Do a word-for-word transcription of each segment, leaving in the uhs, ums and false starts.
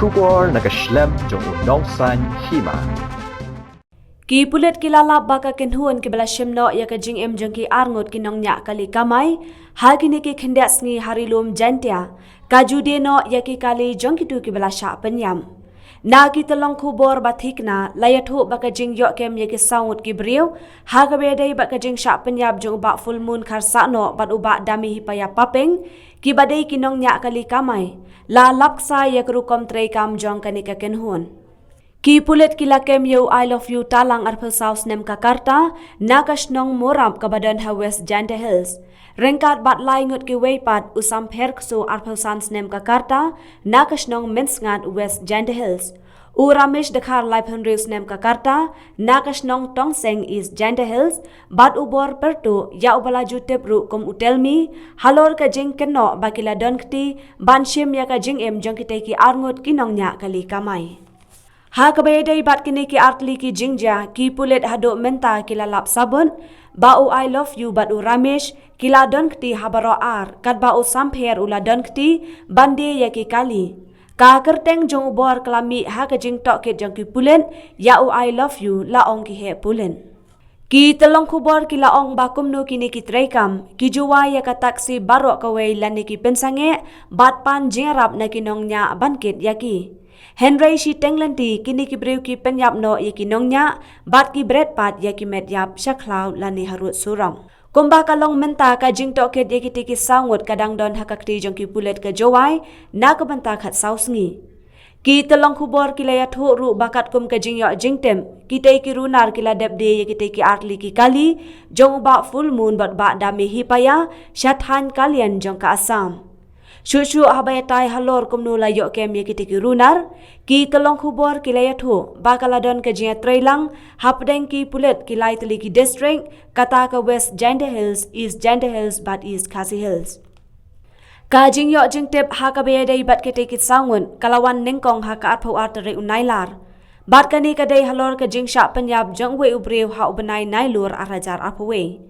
Khubor na ka shlem jong u nongsan hima. Ki pulit ki la lap ba ka kynhun kiba la shim noh ïa ka jingim jong ki arngut ki nongñiah kali kamai ha kine ki khyndiat sngi ha Ri Lum Jaintia ka ju die noh ïa ki kali jong kitu kiba la shah pynïap. Na ki tyllong khubor ba thikna la ïathuh ba ka jingïoh kem ïa ki saw ngut ki briew ha kaba ïadei bad ka jingshah pynïap jong u Bah Fullmoon Kharsahnoh bad u Bah Dame Hipaya Papeng, kiba dei ki nongñiah kali kamai, la lap ksai ïa ka rukom treikam jong kane ka kynhun. Ki pulit ki la kem ïa u I Love You Talang arphew saw snem ka karta na ka shnong Morap kaba don ha West Jaintia Hills, ryngkat bad lai ngut kiwei pat, u Sampher Kso arphew san snem ka karta na ka shnong Mynsngat, West Jaintia Hills, u Ramesh Dkhar laiphew hynriew snem ka karta na ka shnong Tongseng, East Jaintia Hills, bad u Bor Pyrtuh, ïa uba la ju tip ruh kum u Telmi, halor ka jingkynnoh ba ki la don kti ban shim ïa ka jingim jong kitei ki arngut ki nongñiah kali kamai. Ha kaba ïadei bad kine ki artylli ki jingjia, ki pulit haduh mynta ki la lap sabut ba u I Love You bad u Ramesh ki la don kti ha baroh ar, katba u Sampher u la don kti ban die ïa ki kali. Ka kyrteng jong u Bor ka la mih ha ka jingtohkit jong ki pulit ïa u I Love You, la ong ki heh pulit. Ki tyllong khubor ki la ong ba kumno kine ki treikam ki ju wai ïa ka taksi baroh kawei lane ki pynsangeh bad pan jingïarap na ki nongñiah ban kit ïa ki. Hynrei shiteng lynti kine ki briew ki pynïap noh ïa ki nongñiah bad ki bret pat ïa ki met ïap sha khlaw lane harud surok. Kumba ka long mynta, ka jingtohkit ïa kitei ki saw ngut ka dang don ha ka kti jong ki pulit ka Jowai na ka bynta khatsaw sngi. Ki tyllong khubor ki la ïathuh ruh ba katkum ka jingïoh jingtip, kitei ki runar ki la dep die ïa kitei ki artylli ki kali jong u Bah Fullmoon bad Bah Dame Hipaya sha thaiñ Kalyan jong ka Assam. Shuh shuh haba ïatai halor kumno la ïoh kem ïa kitei ki runar, ki tyllong khubor ki la ïathuh ba ka la don ka jingïatreilang hapdeng ki pulit ki lai tylli ki district, kata ka West Jaintia Hills, East Jaintia Hills bad East Khasi Hills. Ka jingïoh jingtip ha kaba ïadei bad kitei ki saw ngut ka la wan nyngkong ha ka arphew ar tarik u Nailar, bad kane ka dei halor ka jingshah pynïap jong uwei u briew ha u bnai Nailur arhajar arphew wei.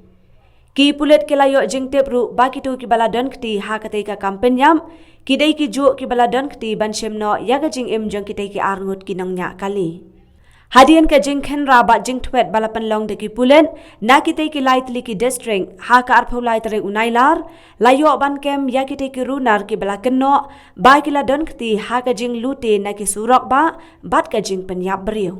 Ki pulit ki la ïoh jingtip ruh ba kitu kiba la don kti ha katei ka kam pynïap ki dei ki juh kiba la don kti ban shim noh ïa ka jingim jong kitei ki arngut ki nongñiah kali. Hadien ka jingkhynra bad jingthwet ba la pynlong da ki pulit na kitei ki lai tylli ki district ha ka arphew lai tarik u Nailar, la ïoh ban kem ïa kitei ki runar kiba la kynnoh ba ki la don kti ha ka jinglute na ki surok bah bad ka jingpynïap briew.